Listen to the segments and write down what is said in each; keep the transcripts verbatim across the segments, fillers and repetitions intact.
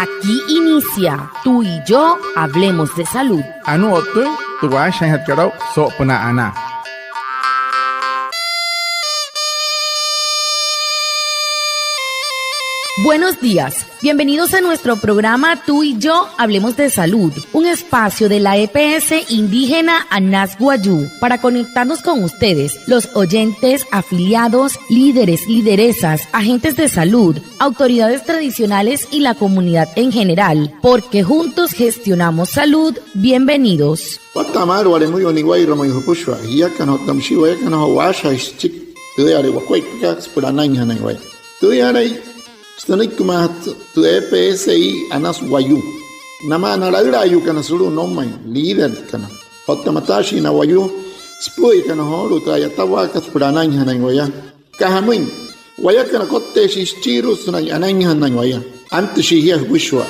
Aquí inicia Tú y yo hablemos de salud. Anuu o'ttüin tü waashajaainjatkat aa'u soo'opünaa anaa. Buenos días. Bienvenidos a nuestro programa Tú y yo hablemos de salud, un espacio de la E P S indígena Anas Wayuu para conectarnos con ustedes, los oyentes, afiliados, líderes, lideresas, agentes de salud, autoridades tradicionales y la comunidad en general, porque juntos gestionamos salud. Bienvenidos. Watta'a maalü wa'lemüyuu niwa'irua mayuu jüpüshua jiakana otta müshii wayakana joo waashajaain süchiki tüüyale wakuaippakat süpüla anainjanain waya. Tüüyalai sünüikimaajatü tü E P S I Anas Wayuu namaa na laülaayuukana sulu'u noumain, líderkana otta mataashii na wayuu süpü'üyakana joolu'u tü a'yatawaakat süpüla anainjanain waya. Aka jamüin, wayakana kotteeshii süchiirua sünain anainjanain waya. Antüshii jia jüpüshua.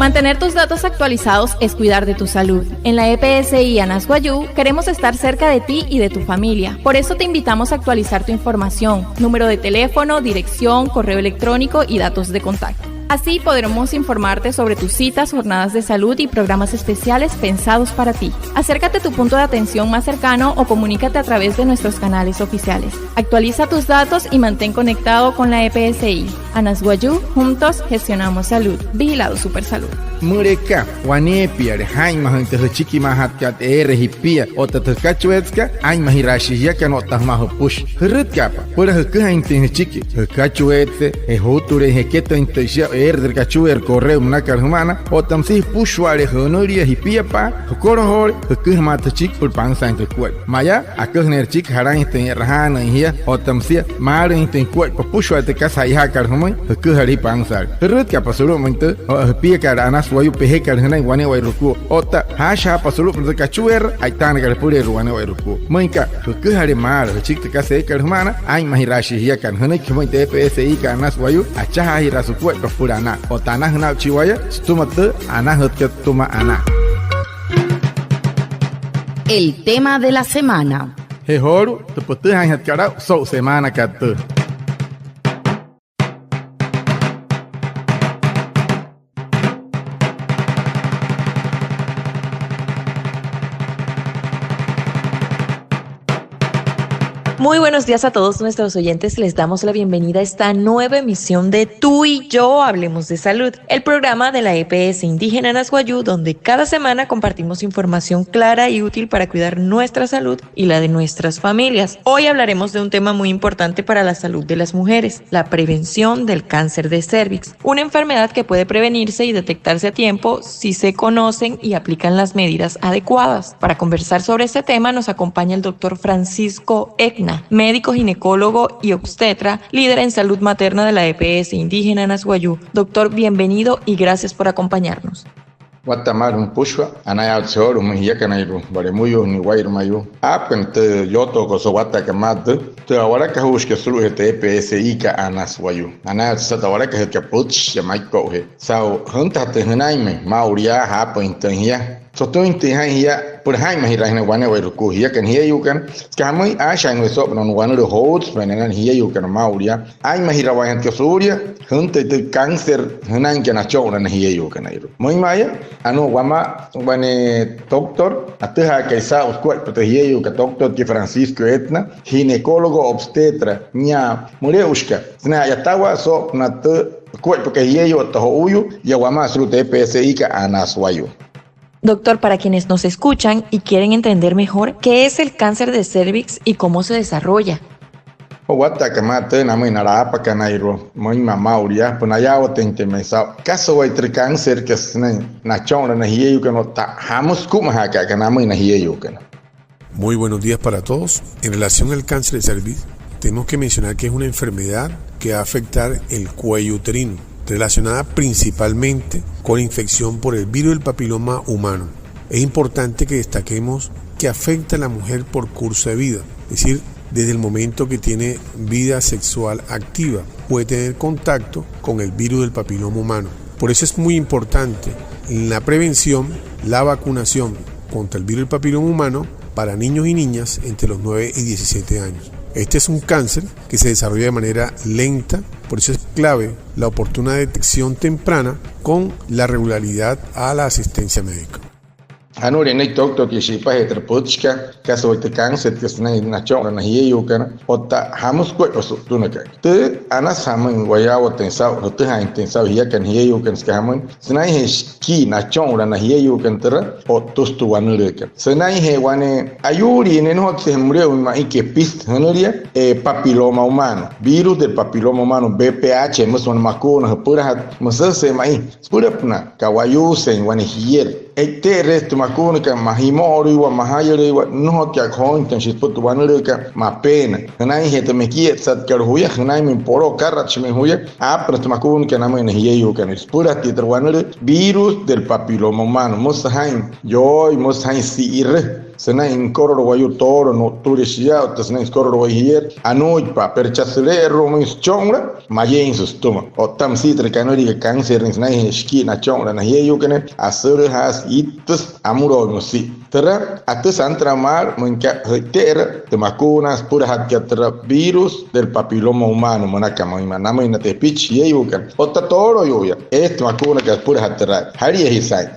Mantener tus datos actualizados es cuidar de tu salud. En la E P S I Anas Wayuu queremos estar cerca de ti y de tu familia. Por eso te invitamos a actualizar tu información, número de teléfono, dirección, correo electrónico y datos de contacto. Así podremos informarte sobre tus citas, jornadas de salud y programas especiales pensados para ti. Acércate a tu punto de atención más cercano o comunícate a través de nuestros canales oficiales. Actualiza tus datos y mantén conectado con la E P S I. Anas Wayuu, juntos gestionamos salud. Vigilado Supersalud. Müleka waneepiale jaa'inmajüin tü jüchikimaajatkat eere jipia otta tü jükachueetsekat, aa'inmajiraashii jiakana otta jümaa jüpüshi. Jürütka'apa süpüla jüküjainjatüin jüchiki, jükachueetse, je juutuleein jeketüinjatüin shia eere tü kachueerü correo münakat jüma'ana otta müsia jüpüshua'ale jünülia jipiapa'a, jükolojoole jüküjamaatüin jüchiki süpüla pansaain tü jukuaippa. Mayaa aküjüneerü jüchiki jalainjatüin e'rajaanüin jia otta müsia maalüinjatüin jukuaippa süpüshua tü kasa che'ojaakat jümüin, jüküjale jia pansaale. Jürütka'apa sulu'umüin tü jipiakat Anas Wayuu pejekat jünain wane'ewai rukuu otta jaashajaapa sulu'upünaa tü kachueerü a'itaanakat jüpüleerua wane'ewai rukuu. Müinka jüküjale maalü jüchiki tü kasa eekat jüma'ana, aa'inmajiraashii jiakana. Jünüiki jümüin tü E P S I kat Anas Wayuu, achajaajiraasü jukuaippa süpüla anaa otta anajüna aa'uchi waya sütüma tü anajütkat sütüma anaa. El tema de la semana. Je joolu'u tü pütüjaainjatkat aa'u so'u semaanakat tüü. Muy buenos días a todos nuestros oyentes. Les damos la bienvenida a esta nueva emisión de Tú y yo hablemos de salud, el programa de la E P S indígena Anas Wayuu, donde cada semana compartimos información clara y útil para cuidar nuestra salud y la de nuestras familias. Hoy hablaremos de un tema muy importante para la salud de las mujeres, la prevención del cáncer de cérvix, una enfermedad que puede prevenirse y detectarse a tiempo si se conocen y aplican las medidas adecuadas. Para conversar sobre este tema nos acompaña el doctor Francisco Egna, médico ginecólogo y obstetra, líder en salud materna de la E P S indígena Anas Wayuu. Doctor, bienvenido y gracias por acompañarnos. Watta'a maalü jüpüshua, anayaawatse joolu'u jümüin jiakanairua wa'lemüyuu niwa'irua mayuu. Aapükana tü yootookot so'u watta'akat maa tüü, tü a'walakajuushikat sulu'ujee tü E P S I kat Anas Wayuu. Anayaawatse saa'u tü a'walakajütkat pütchi yaa Maiko'ujee. Saa'u jüntajatüin jünainmüin maa'ulu yaa, jaapüinjatüin jia, sotüinjatüin jaa'in jia süpüla jaa'inmajiraainjanain wane'ewai rukuu jiakana jieyuukana. Süka jamüin, aashajaain waya soo'opünaa wane wanülüü jouutsü ma'i nanain jieyuukana maa'ulu yaa, aa'inmajirawaainjatkat suulia jüntüi tü cáncer jünainkat nacho'unaa na jieyuukanairua. Müinma'a yaa, anuu wamaa wane doctor atüjaakai saa'u sukuaippa tü jieyuukat, doctor Francisco Egna, ginecólogo obstetra, nia müle'ushika sünain a'yatawaa soo'opünaa tü sukuaippakat jieyuu otta jo'uuyuu, yaa wamaa sulu'u tü E P S I kat Anas Wayuu. Doctor, para quienes nos escuchan y quieren entender mejor qué es el cáncer de cérvix y cómo se desarrolla. Joo watta'akat maa tüü, namüin na laapakanairua, müinma'a maa'ulu yaa, süpüla nayaawatüinjatüin ma'i saa'u kasa wayuu tü cáncerkat sünain nacho'unaa na jieyuukana otta jamüsü sükumajaaka aka namüin na jieyuukana. Muy buenos días para todos. En relación al cáncer de cervix, tenemos que mencionar que es una enfermedad que va a afectar el cuello uterino, relacionada principalmente con la infección por el virus del papiloma humano. Es importante que destaquemos que afecta a la mujer por curso de vida, es decir, desde el momento que tiene vida sexual activa, puede tener contacto con el virus del papiloma humano. Por eso es muy importante en la prevención la vacunación contra el virus del papiloma humano para niños y niñas entre los nueve y diecisiete años. Este es un cáncer que se desarrolla de manera lenta, Por eso es clave la oportuna detección temprana con la regularidad a la asistencia médica. Anuu nünüiki tü toktotkai shi'ipajee türa pütchikat, kasa wayuu tü kanserkat sünain nachonra na jieyuukana, otta jamüsü sukuaippa su'ttunakat. Tü anasü jamüin wayaawatüin saa'u, jütüjaainjatüin saa'u jiakana jieyuukana, süka jamüin sünainjee shikii nachonra na jieyuukana türa, o'ttüsü tü wanülüükat. Sünainjee wane ayuulii nia, nnojotsü je müle'uin ma'i kepisü jünülia, eh, papiloma humano, virus del papiloma humano, V P H müsü wane makuuna jüpülajatü, müsüjese'e ma'i süpülapünaa ka'wayuusein wane jierü. E'ite'ereesü tü makuunakat majimo'olüiwa, majayülüiwa, nnojotka joointüin shia süpüla tü wanülüükat mapeena. Jünainjee tü mekietsatkat juya, jünainmüin poloo akaratshimüin juya, aapünüsü tü makuunakat namüin na jieyuukana. Süpülajatü türa wanülüü virus del papiloma humano, müsü jaa'in yooi, müsü jaa'in si'irü. Sünain nükorolo wayuu toolo nu'ttüle shia otta sünain sükorolo wayuu jierü, anuuitpa'a, pero chaa süle'eru'umüin süchonla, mayeeinsü sütüma. Otta müsia türa kanüliakat kanserüin sünainjee shikii nachonra na jieyuukana, asülüjaasü, ittüsü, amüloui müsia. Türa atüsü antüra maalü, müinka jü'ite'erü tü makuuna süpülajatkat türa virus del papiloma humano münaka, müinma namüin na tepichi jieyuukana otta tooloyuuya, eesü tü makuunakat süpülajatü türa. Jalia jia saa'in.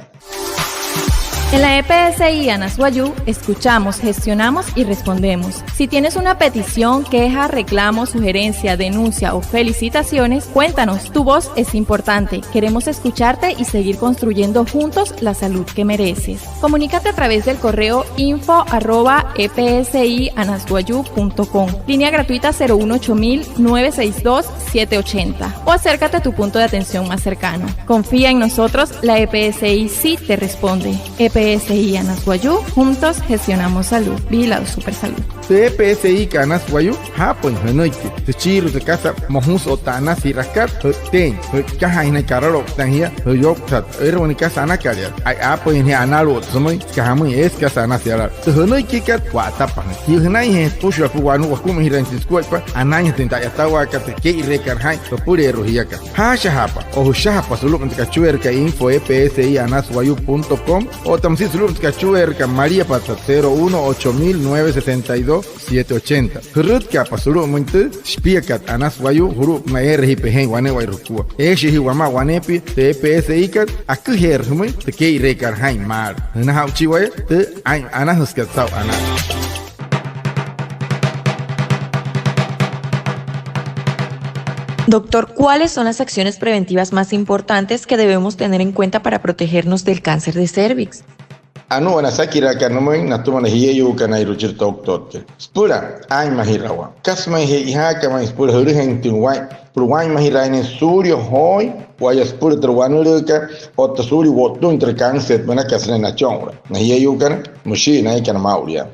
En la E P S I Anas Wayuu, escuchamos, gestionamos y respondemos. Si tienes una petición, queja, reclamo, sugerencia, denuncia o felicitaciones, cuéntanos. Tu voz es importante. Queremos escucharte y seguir construyendo juntos la salud que mereces. Comunícate a través del correo info arroba E P S I Anas Wayuu punto com. Línea gratuita cero uno ocho mil nueve seis dos siete ochenta. O acércate a tu punto de atención más cercano. Confía en nosotros, la E P S I sí te responde. E P S I Anas Wayuu, juntos gestionamos salud. Vigilado Supersalud. Tü E P S I kat Anas Wayuu, jaapüin jünüiki süchiirua tü kasa mojusü otta anasü ji'rakat, jü'tteein, jü'ikajaain sünain karalouktain jia, jüyouktüjat, eere wane kasa anakalia, aapüin jia analu'ut sümüin, süka jamüin, eesü kasa anasü yalala. Tü jünüikikat, wa'atapajüin. Jia jünainjee süpüshua, wakumajiraainjatüin sukuaippa anainjatüin tü a'yatawaakat, tü kee'ireekat jaa'in jüpüleerua jiakana. Jaashajaapa o jüshajapa sulu'umüin tü kachueerakat info E P S I Anas Wayuu punto com otta müsia sulu'umüin tü kachueerakat maliapatsat cero uno ocho mil nueve sesenta y dos siete ochenta. Jürütkaapa sulu'umüin tü shipiakat Anas Wayuu julu'upünaa eere jia pejeein wane'ewai jukua. Eeshii jia wamaa waneepia tü E P S I kat aküjeerü jümüin tü kee'ireekat jaa'in maalü. Jünaja'uchii waya tü aa'in anajüsükat saa'u anaa. Doctor, ¿cuáles son las acciones preventivas más importantes que debemos tener en cuenta para protegernos del cáncer de cérvix? Anuu wane asakiraaka nümüin natüma na jieyuukanairua chi toktotkai süpüla aa'inmajirawaa. Kasa ma'i che'ojaaka ma'i süpüla jülüjainjatüin waa'in, süpüla waa'inmajiraainjatüin suulia join waya süpüla türa wanülüükat otta suulia wo'ttüin türa cáncer münaka sünain nachonra na jieyuukana, müshii na eekana maa'ulu yaa.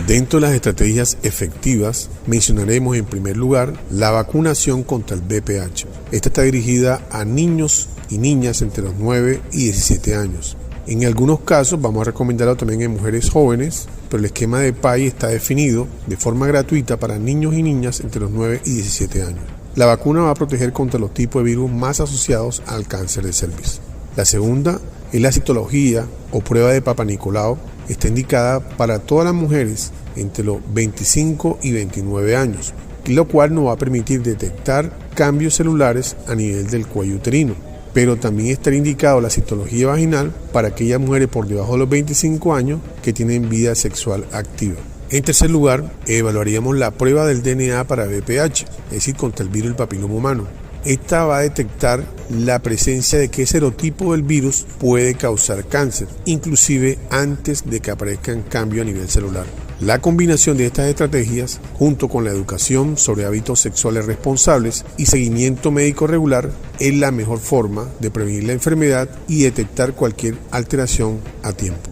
Dentro de las estrategias efectivas, mencionaremos en primer lugar la vacunación contra el V P H. Esta está dirigida a niños y niñas entre los nueve y diecisiete años. En algunos casos vamos a recomendarlo también en mujeres jóvenes, pero el esquema de PAI está definido de forma gratuita para niños y niñas entre los nueve y diecisiete años. La vacuna va a proteger contra los tipos de virus más asociados al cáncer de cervix. La segunda es la citología o prueba de Papanicolau. Está indicada para todas las mujeres entre los veinticinco y veintinueve años, lo cual nos va a permitir detectar cambios celulares a nivel del cuello uterino. Pero también estaría indicado la citología vaginal para aquellas mujeres por debajo de los veinticinco años que tienen vida sexual activa. En tercer lugar, evaluaríamos la prueba del D N A para V P H, es decir, contra el virus del papiloma humano. Esta va a detectar la presencia de qué serotipo del virus puede causar cáncer, inclusive antes de que aparezcan cambios a nivel celular. La combinación de estas estrategias, junto con la educación sobre hábitos sexuales responsables y seguimiento médico regular, es la mejor forma de prevenir la enfermedad y detectar cualquier alteración a tiempo.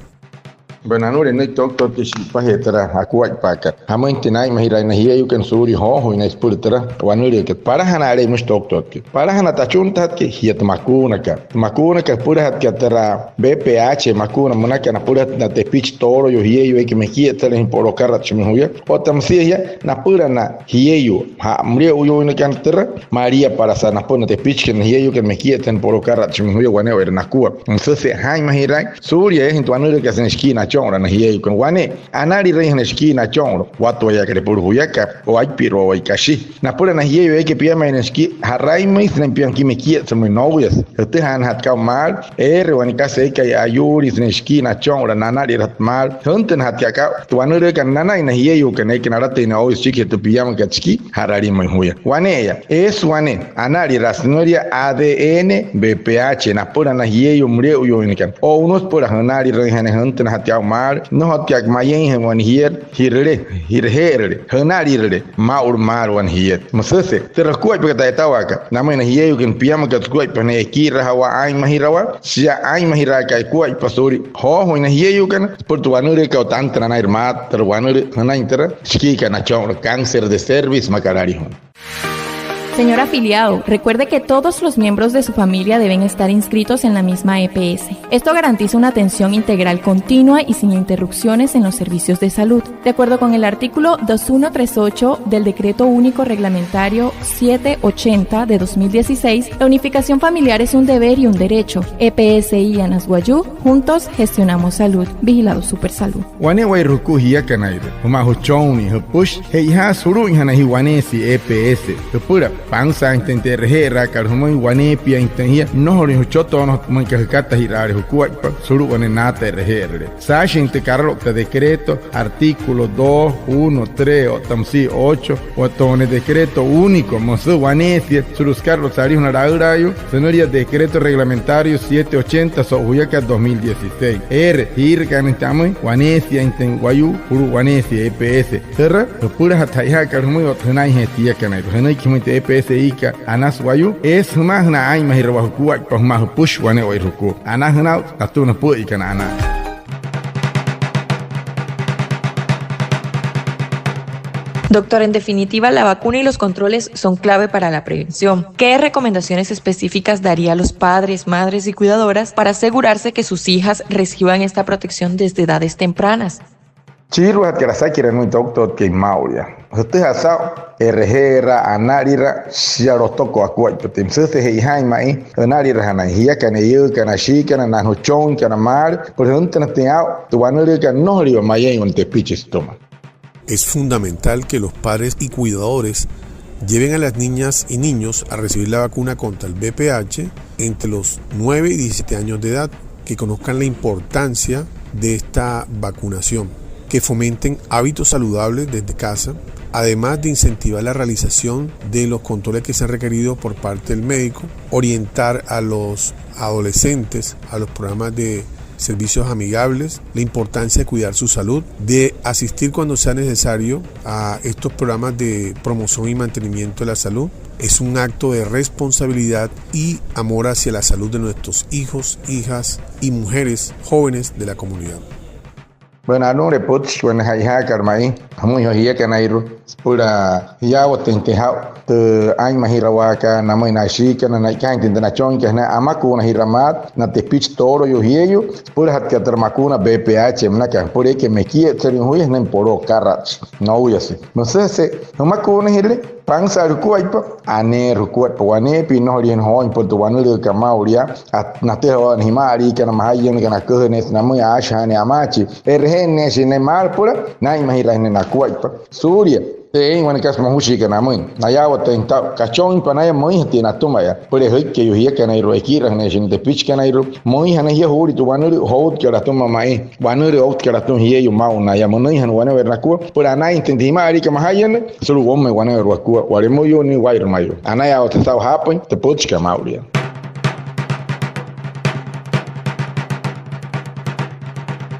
Bueno, anuu nünüiki toktotkai shi'ipajee türa akuaippaakat. Jamüinjatüin naa'inmajiraain na jieyuukana suulia joojüin naya süpüla türa wanülüükat. Palajanaale müshi toktotkai. Palajana tü achuntajatkat jia tü makuunakat. Tü makuunakat jüpülajatkat türa V P H makuuna münaka, napülajatü na tepichi tooloyuu, jieyuu eekai mekietsaleein poloo akaratshimüin juya. Otta müsia jia napüla na jieyuu, ja'a müle'uyuuinakana türa, maliapalasa napüla na tepichikana na jieyuukana mekietsaleein poloo akaratshimüin juya wane'ewai nakua. Müsüjese'e jaa'inmajiraain suulia eejüin tü wanülüükat sünain shikii na nachon'ra na jieyuukana. Wane analireein sünain shikii nachon'ra, watuayaakat epulu juyakat o aipirua waya kashi. Napüla na jieyuu eekai piamain sünain shikii, ja'rainmüin sünain piama shikii mekietsalümüin nouyase. Jütüjaanajatkat aa'u maalü, eere wane kasa eekai ayuulin sünain shikii nachon'ra, nanalirajatü maalü. Jüntünajatkat aa'u tü wanülüükat nanain na jieyuukana eekai nalatüin nouyase süchikijee tü piamakat shikii ja'ralinmüin juya. Wane'eya, eesü wane analiraa sünülia A D N B P H napüla na jieyuu müle'uyuuinakana. O'unüsü süpüla jünalirüinjanain, jüntünajatkat aa'u maalü, nnojotka mayeinjanain wane jierü ji'rüle, ji'raje'erüle, jünalirüle maa'ulu maalü wane jierü. Müsüse türa jukuaippakat, a'yatawaakat namüin na jieyuukana piamakat sukuaippa sünain ekirajawaa, aa'inmajirawaa. Shia aa'inmajiraakat jukuaippa suulia joojüin na jieyuukana süpüla tü wanülüükat, tantüna naa'in maalü türa wanülüü jünain türa shikiikat nachon'ra, cáncer de cervix makat alijuna. Señor afiliado, recuerde que todos los miembros de su familia deben estar inscritos en la misma E P S. Esto garantiza una atención integral, continua y sin interrupciones en los servicios de salud. De acuerdo con el artículo dos uno tres ocho del Decreto Único Reglamentario siete ochenta de dos mil dieciséis, la unificación familiar es un deber y un derecho. E P S I Anas Wayuu, juntos gestionamos salud. Vigilado Supersalud. Wane'ewai jukua jiakanairua jümaa jüchonnii, jüpüshi, che'ojaasü sulu'uinjanain jia waneesia E P S. Jüpüla pansaainjatüin tü e'reje'eraakat jümüin, waneepiainjatüin jia, nnojolüin jüchotoonajatü müin aka jükatajiraale jukuaippa sulu'u wane naata e'reje'erüle. Saashin tü karaloukta decreto, artículo dos, uno, tres otta müsia ocho, otta wane decreto único, müsü waneesia sulu'u sükaraloukta salijuna laülaayuu sünülia decreto reglamentario siete ochenta so'u juyakat dos mil dieciséis. Eere jiirakaainjatüin amüin waneesiainjatüin wayuu sulu'u waneesia E P S. Türa jüpülajatü che'ojaakat jümüin otta jünainjee tiakanairua. Jünüiki jümüin tü E P S I-kat Anas Wayuu, eesü jümaa sünain aa'inmajirawaa jukuaippa jümaa jüpüshi wane'ewai jukua. Anajünaa'uts natüma nüpü'üikana anaa. Doctor, en definitiva, la vacuna y los controles son clave para la prevención. ¿Qué recomendaciones específicas daría a los padres, madres y cuidadoras para asegurarse que sus hijas reciban esta protección desde edades tempranas? Chiiruajatkat asakiraa nümüin tü ouktotkai maa'ulu yaa. Jütüjaa saa'u e'reje'eraa, analiraa, shia lotokot akuaippatüin. Müsüjese'e che'ojaain ma'i analirajanain jiakana, eiyuukana, ashiikana, na jüchonniikana maalü, süpüla jüntünajatüin aa'u tü wanülüükat nnojoliiwa mayein wane tepichi sütüma. Es fundamental que los padres y cuidadores lleven a las niñas y niños a recibir la vacuna contra el V P H entre los nueve y diecisiete años de edad, que conozcan la importancia de esta vacunación, que fomenten hábitos saludables desde casa, además de incentivar la realización de los controles que sean requeridos por parte del médico, orientar a los adolescentes a los programas de servicios amigables, la importancia de cuidar su salud, de asistir cuando sea necesario a estos programas de promoción y mantenimiento de la salud. Es un acto de responsabilidad y amor hacia la salud de nuestros hijos, hijas y mujeres jóvenes de la comunidad. Bueno, anuu pütchi wane che'ojaakat ma'i jümüin joo jiakanairua süpüla jiyaawatüinjatüin jaa'u tü aa'inmajirawaakat namüin na ashiikana, na e'ikajaainjatüin tü nachonniikat sünain amakuunajiraa maat na tepichi tooloyuu jieyuu süpülajatkat türa makuuna V P H münaka, süpüla eekai mekietsalüin juya sünain poloo karatshi nouyase. Müsüjese'e jümakuunajirüle, pansaale jukuaippa, aneerü jukuaippa waneepia, nnojoliinjana jooin süpüla tü wanülüükat maa'ulu yaa, natüjawaa wane jima'aliikana, majayünnakana, aküjüneesü namüin, aashajaanee amaachi, e'reje'enneeshii naya maalü süpüla naa'inmajiraainjanain nakuaippa. Suulia tü eein wane kasa mojushiikana amüin, nayaawatüin saa'u kachonpa naya, müinjatia natüma yaa. Süpüla jüikeyuu jiakanairua, ekirajüneeshii na tepichikanairua, müinjana jia juulia tü wanülüü joutkat atüma ma'i, wanülüü outkat atüma jieyuu maa'u naya. Münüinjana wane'ewai nakua süpüla anainjatüin tü jima'aliikat majayünnüin sulu'u woumain wane'ewai wakua, wa'lemüyuu nia, waa'irümayuu. Anayaawatüin saa'u jaapüin tü pütchikat maa'ulu yaa.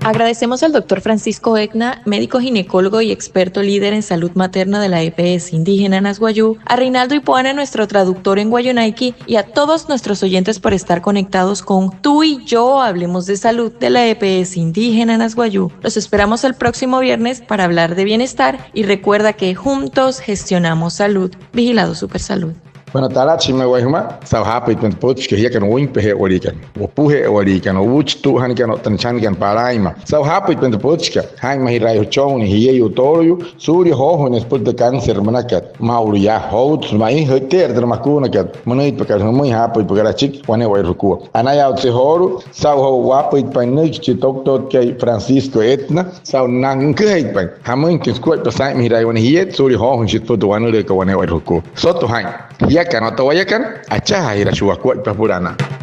Agradecemos al doctor Francisco Egna, médico ginecólogo y experto líder en salud materna de la E P S Indígena Anas Wayuu, a Reinaldo Ipuana, nuestro traductor en wayuunaiki, y a todos nuestros oyentes por estar conectados con Tú y Yo Hablemos de Salud de la E P S Indígena Anas Wayuu. Los esperamos el próximo viernes para hablar de bienestar y recuerda que juntos gestionamos salud. Vigilado Supersalud. Bueno, talatshimüin waya jümaa saa'u jaapüitpain tü pütchikat jiakana wüinpaje'ewaliikana, wopuje'ewaliikana, o'uuchitu'ujanakana otta na chankana palainma. Saa'u jaapüitpain tü pütchikat, jaa'inmajiraain jüchonnii, jieyuu, tooloyuu suulia joojüin süpüla tü cáncer münakat. Maa'ulu yaa, joutsü ma'i, jü'ite'erü tü makuunakat münüitpakat jümüin, jaapüitpakat achiki wane'ewai jukua. Anayaawatse joolu'u saa'u joo waapüitpain nünüiki chi toktotkai Francisco Etna saa'u naküjaitpain jamüinjatüin sukuaippa saa'inmajiraain wane jiet suulia joojüin shia süpüla tü wanülüükat wane'ewai jukua. Soto jaa'in, jiakana otta wayakana, achajaajiraashii wakuaippa süpüla anaa.